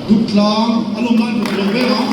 Duhtlang a lawm lai pawh lo vek ang.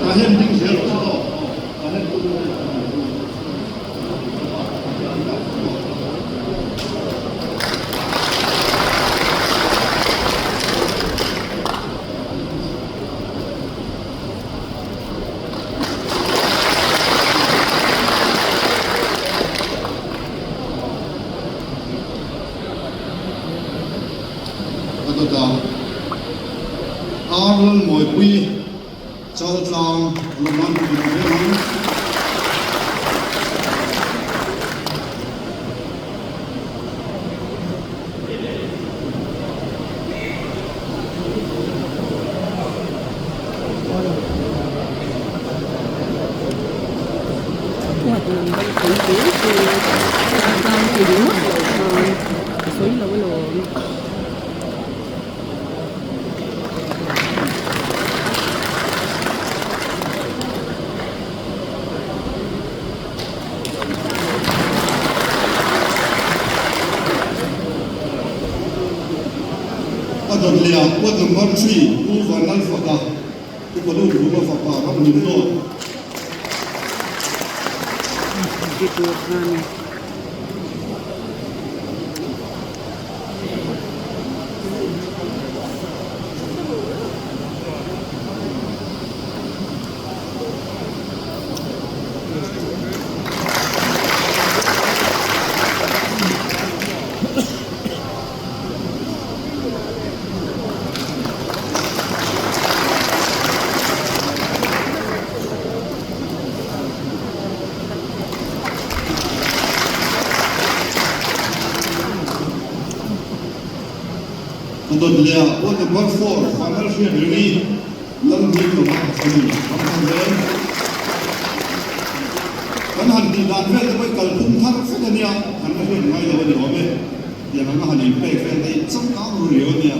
Tah hian ding zel rawh se aw. Tah hian A dawtah Ar Lalmawipui Chaltlang Lawman Pui veng ang. A dawt leh ah Ward number 3 Pu Vanlalfaka Upa Lu Vuma fapa ram min dawt. A dawt leh ah Ward number 4 Vanlalhriat Ringi Lalhming lova a ni ram thar zel. Kan han tih dan vel te pawh hi kalphung thar vek a nia, kan la hriat ngai lo a ni awm e. Tiang anga han inpek vel te hi changkang ru riau a nia.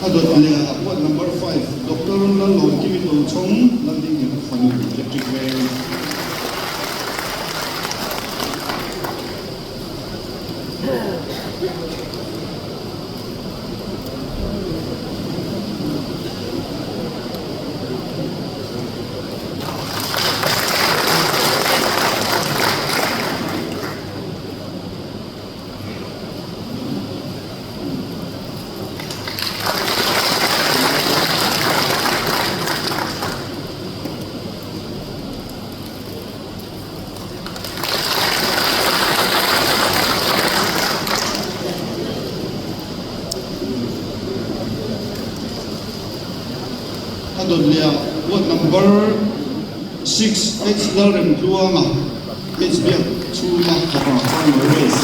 A dawt leh ah ward number 5 Doctor Lalawmkimi Tochhawng Laldingliana fanu Electric Veng. A dawt leh ah ward number 6 H Lalremtluanga H Biak chhunga fapa Farmer Race.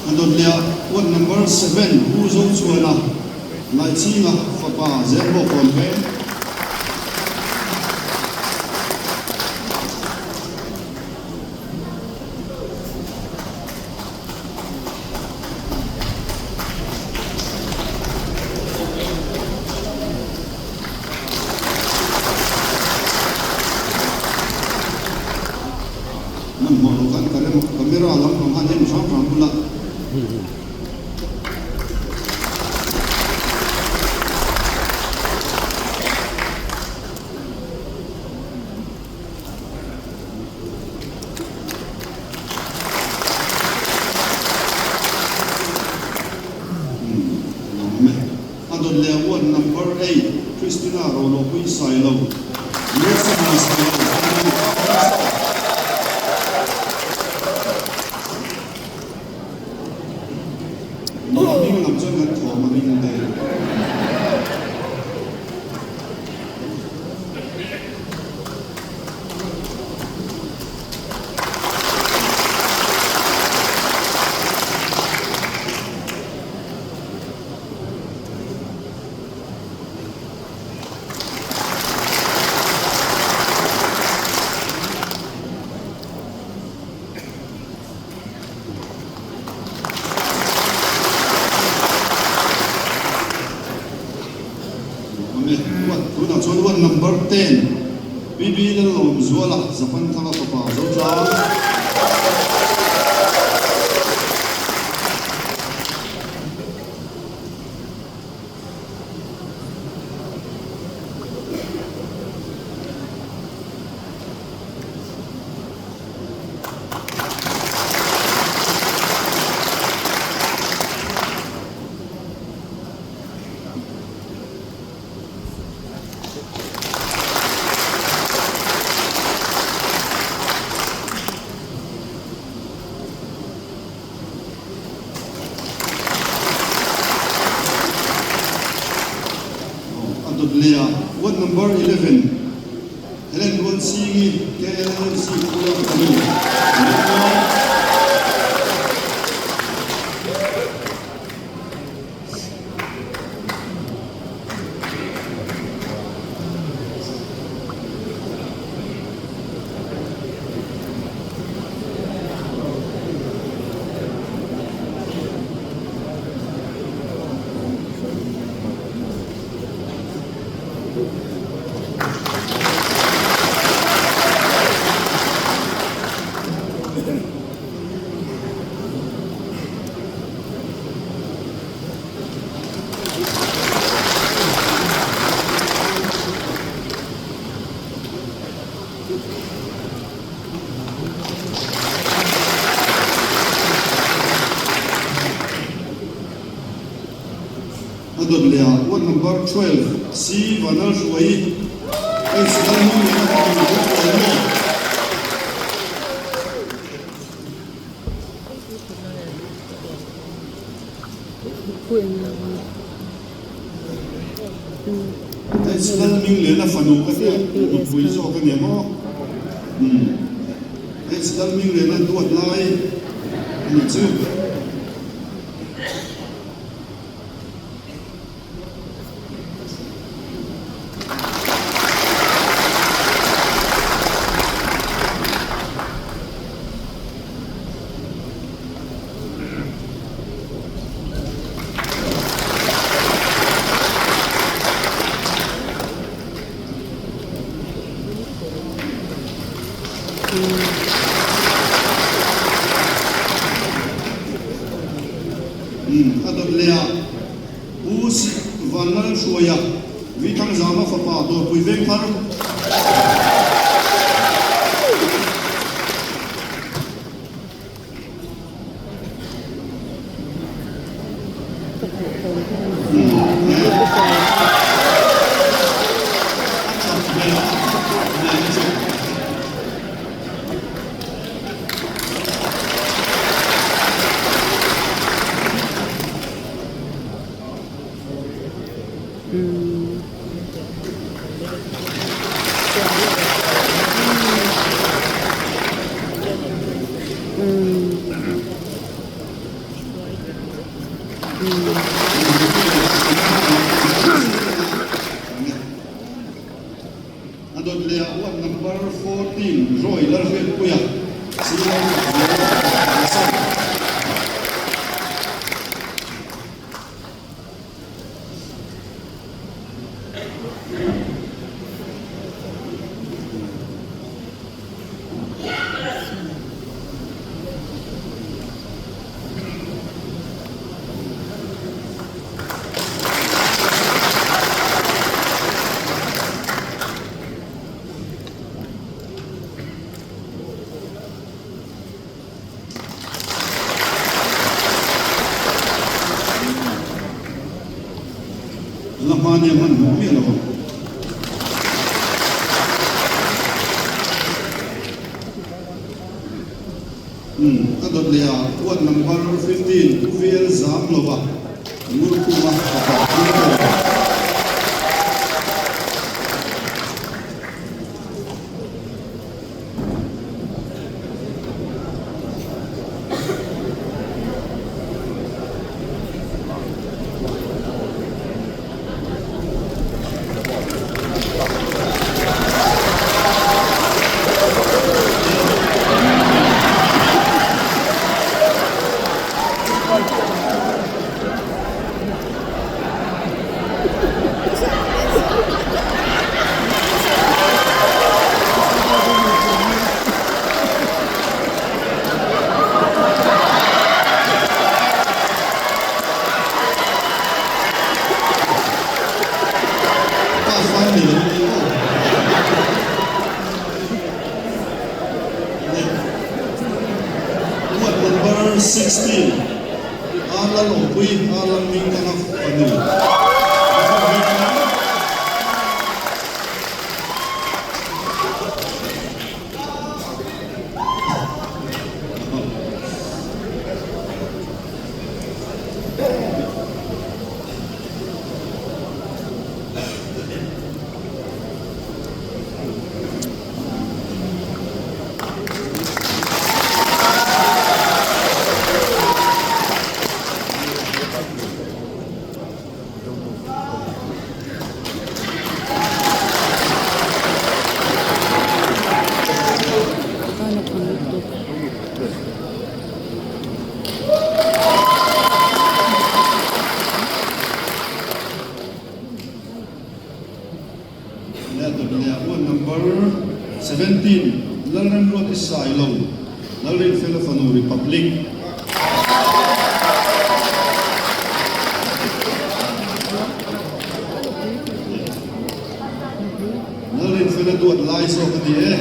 A dawt leh ah ward number 7 Pu Zochhuana Laichhinga fapa Zelbawk rawn veng. Hmanhmawh lo khan camera lampang khan en hrang hrang bula. A dawt leh a ward number eight Christina Rolopui Sailo, Luarsama Sailo, Ni a hming lam chuan kan thawm a ring daih. Tunah chuan ward number 10 BB Lalawmzuala Zapanthanga fapa Zotlang. A dawt leh a, ward number 11, Helen Rualsingi, KLLC Khua Academy, Lengkuang. A dawt leh ah ward number 12 C Vanlalhruaii H Lalhmingliana fanu Bawkbawi maw? H Lalhmingliana fanu ka tia nupui zawk a ni maw? H Lalhmingliana duat lai a nih chu. A dawt leh a, Pu Vanlalhruaia, Vithangzama fapa Dawrpui Vengthar. A dawt leh ah ward number 14 Roy Lalhriatpuia Silo Lalsang. nia hmanhmawh miah lo ang. Umm, a dawt leh a, ward number 15 Pu VL Zamlova Ngurkhuma fapa Tluangtawka. Pass vai nei lo ni aw. Ward number 16 A Lalawmpui A Lalhmingthanga fanu. Number 17 Lalremruat i Sailo Lalrinfela fanu Republic. Lalrinfela duat lai zawk a ni e.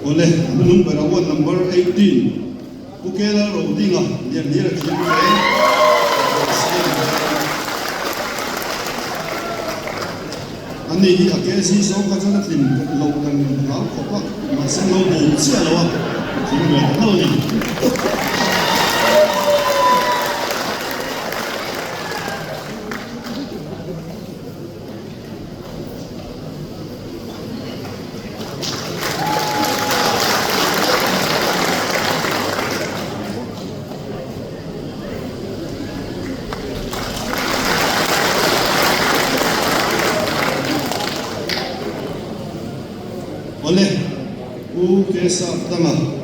Awle, a hnung ber a ward number 18 Pu Kelal Rodinga Lianhlira thiam hle A ni hi a KC zawng kha chuan a tlin loh kan hlau khawp a, mahse lo bo chiah lo a, a tling ve ta hlauh a ni. Awle, Pu Kesar Danga.